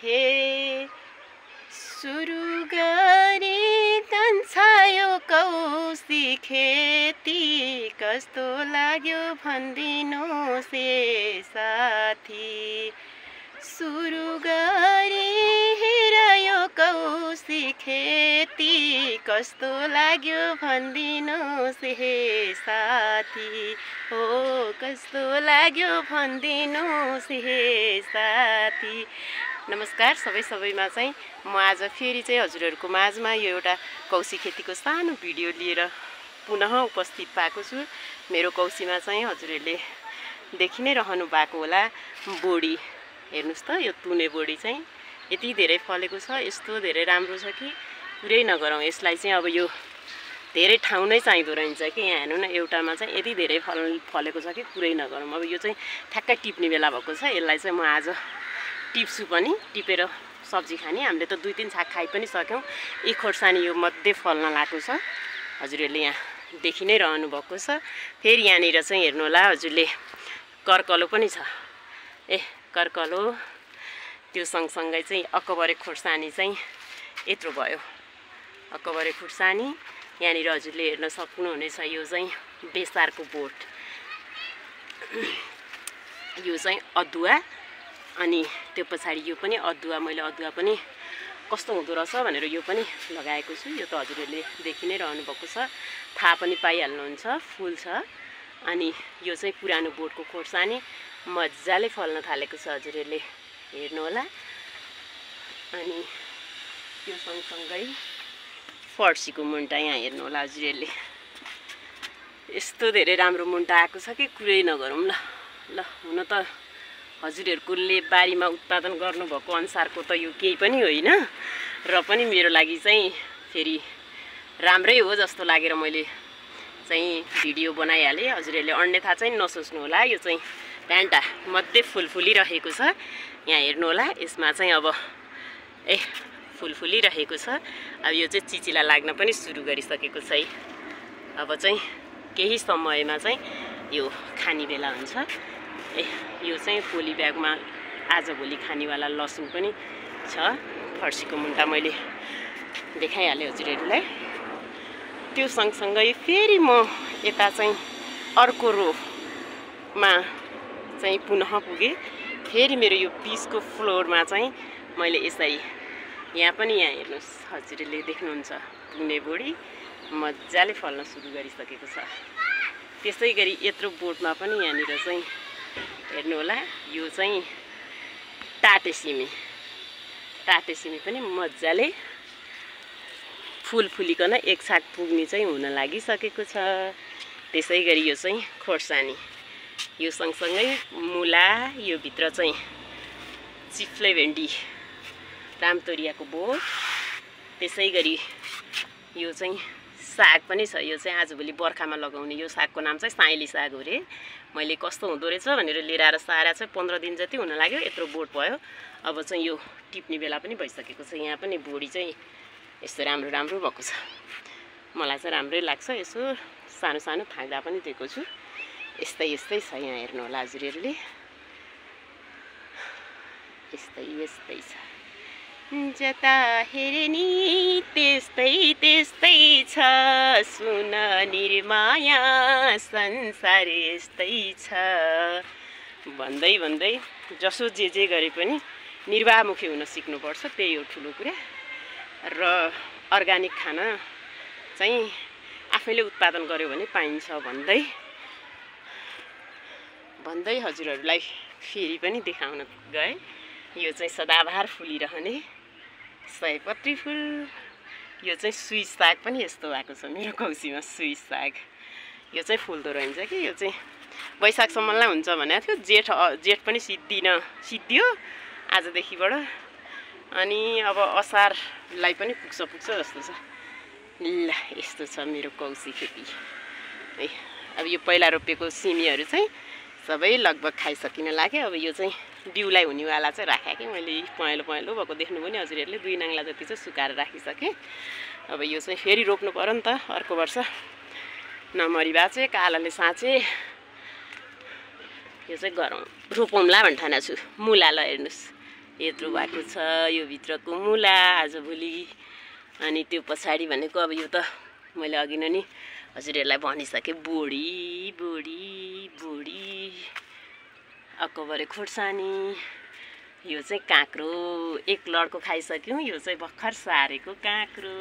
हे सुरु गरे कान्छायो कौसी खेती कस्तो लाग्यो भनिदिनुहोस् हे साथी सुरु गरे हेरायो कौसी खेती कस्तो लाग्यो भनिदिनुहोस् हे साथी हो कस्तो लाग्यो भनिदिनुहोस् हे साथी। नमस्कार सबैमा चाहिँ म आज फेरि चाहिँ हजुरहरूको माझमा यो एउटा कौसी खेतीको सानो भिडियो लिएर पुनः उपस्थित भएको छु। मेरो कौसीमा चाहिँ हजुरहरूले देखि नै रहनु भएको होला बोडी। हेर्नुस् त यो तुने बोडी चाहिँ यति धेरै फलेको छ, यस्तो धेरै राम्रो छ कि पुरै नगरौँ। यसलाई चाहिँ अब यो धेरै ठाउँ नै चाहिँदो रहेछ कि यहाँ हेर्नु न एउटामा चाहिँ यति धेरै फलेको छ कि पुरै नगरौँ। अब यो चाहिँ ठ्याक्कै टिप्ने बेला भएको छ। यसलाई चाहिँ म आज टिप्छु पनि, टिपेर सब्जी खाने। हामीले त 2-3 छाक खाइ पनि सक्यौँ। यी खोर्सानी यो मध्ये फल्न लागेको छ, हजुरहरूले यहाँ देखि नै रहनु भएको छ। फेरि यहाँनिर चाहिँ हेर्नु होला हजुरले कर्कलो पनि छ। कर्कलो त्यो सँगसँगै चाहिँ अकबरे खोर्सानी चाहिँ यत्रो भयो। अकबरे खोर्सानी यहाँनिर हजुरले हेर्न सक्नुहुनेछ। यो चाहिँ बेसारको बोट, यो चाहिँ अदुवा, अनि त्यो पछाडि यो पनि अदुवा। मैले अदुवा पनि कस्तो हुँदो रहेछ भनेर यो पनि लगाएको छु। यो त हजुरहरूले देखि नै रहनु भएको छ, थाहा पनि पाइहाल्नुहुन्छ, फुल छ। अनि यो चाहिँ पुरानो बोटको खोर्सानी मजाले फल्न थालेको छ, हजुरहरूले हेर्नु होला। अनि त्यो सँगसँगै फर्सीको मुन्टा यहाँ हेर्नु होला हजुरहरूले, यस्तो धेरै राम्रो मुन्टा आएको छ कि कुरै नगरौँ। ल हुन त हजुरहरूले बारीमा उत्पादन गर्नुभएको अनुसारको त यो केही पनि होइन, र पनि मेरो लागि चाहिँ फेरि राम्रै हो जस्तो लागेर मैले चाहिँ भिडियो बनाइहालेँ। हजुरहरूले अन्यथा चाहिँ नसोच्नु होला। यो चाहिँ भ्यान्टा मध्ये फुल फुलिरहेको छ, यहाँ हेर्नु होला। यसमा चाहिँ अब फुल फुलिरहेको छ। अब यो चाहिँ चिचिला लाग्न पनि सुरु गरिसकेको छ है। अब चाहिँ केही समयमा चाहिँ यो खाने बेला हुन्छ। यो चाहिँ पोली ब्यागमा आजभोलि खानेवाला लसुन पनि छ। फर्सीको मुन्टा मैले देखाइहालेँ हजुरहरूलाई। त्यो सँगसँगै फेरि म यता चाहिँ अर्को रोमा चाहिँ पुनः पुगेँ। फेरि मेरो यो पिसको फ्लोरमा चाहिँ मैले यसरी यहाँ पनि यहाँ हेर्नुहोस् हजुरहरूले देख्नुहुन्छ तुने बोडी मजाले फल्न सुरु गरिसकेको छ। त्यसै गरी यत्रो बोटमा पनि यहाँनिर चाहिँ हेर्नु होला, यो चाहिँ टाटे सिमी पनि मजाले फुल फुलिकन एक छाक पुग्ने चाहिँ हुन लागिसकेको छ। त्यसै गरी यो चाहिँ खोर्सानी, यो सँगसँगै मुला, यो भित्र चाहिँ चिफ्ले भेन्डी, रामतोरियाको बोट। त्यसै गरी यो चाहिँ साग पनि छ। यो चाहिँ आजभोलि बर्खामा लगाउने यो सागको नाम चाहिँ साइली साग हो रे। मैले कस्तो हुँदो रहेछ भनेर लिएर आएर सारा चाहिँ 15 दिन जति हुन लाग्यो, यत्रो बोट भयो। अब चाहिँ यो टिप्ने बेला पनि भइसकेको छ। यहाँ पनि बोडी चाहिँ यस्तो राम्रो भएको छ, मलाई चाहिँ राम्रै लाग्छ। यसो सानो सानो थाङ्दा पनि दिएको छु। यस्तै छ यहाँ हेर्नु होला हजुरहरूले, यस्तै छ। जता हेरे नि त्यस्तै छ, सुन निर्माया संसार यस्तै छ भन्दै जसो जे गरे पनि निर्वाहमुखी हुन सिक्नुपर्छ, त्यही हो ठुलो कुरा। र अर्ग्यानिक खाना चाहिँ आफैले उत्पादन गर्यो भने पाइन्छ भन्दै हजुरहरूलाई फेरि पनि देखाउन गएँ। यो चाहिँ सदाबहार फुलिरहने सयपत्री फुल। यो चाहिँ सुइस साग पनि यस्तो भएको छ मेरो कौसीमा। सुइस साग यो चाहिँ फुल्दो रहेछ कि यो चाहिँ वैशाखसम्मलाई हुन्छ भनेको थियो। जेठ पनि सिद्धियो आजदेखिबाट। अनि अब असारलाई पनि पुग्छ जस्तो छ। ल यस्तो छ मेरो कौसी खेती। अब यो पहिला रोपेको सिमीहरू चाहिँ सबै लगभग खाइसकिन लाग्यो। अब यो चाहिँ बिउलाई हुनेवाला चाहिँ राखेँ कि मैले पहेँलो भएको देख्नु पनि हजुरहरूले 2 नाङ्ला जति चाहिँ सुकाएर राखिसकेँ। अब यो चाहिँ फेरि रोप्नु पर्यो नि त अर्को वर्ष। नमरी बाँचे कालाले साँचे यो चाहिँ गरौँ रोपौँला भन्ने ठानेको छु। मुला ल हेर्नुहोस् यत्रो भएको छ यो भित्रको मुला आजभोलि। अनि त्यो पछाडि भनेको अब यो त मैले अघि नै नि हजुरहरूलाई भनिसकेँ, बोडी बोडी बोडी अकबरे खोर्सानी। यो चाहिँ काँक्रो, एक लड्को खाइसक्यौँ, यो चाहिँ भर्खर सारेको काँक्रो।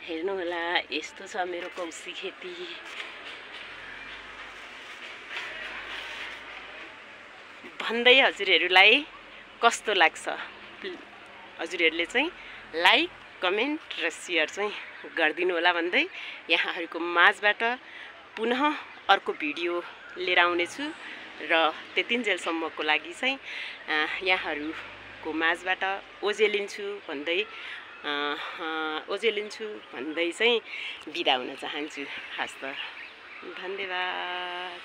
हेर्नुहोला यस्तो छ मेरो कौशी खेती। भन्दै हजुरहरूलाई कस्तो लाग्छ हजुरहरूले चाहिँ लाइक कमेन्ट र सेयर चाहिँ गरिदिनु होला भन्दै यहाँहरूको माझबाट पुनः अर्को भिडियो लिएर आउनेछु र त्यतिन्जेलसम्मको लागि चाहिँ यहाँहरूको माझबाट ओजेलिन्छु भन्दै चाहिँ बिदा हुन चाहन्छु। हस् त, धन्यवाद।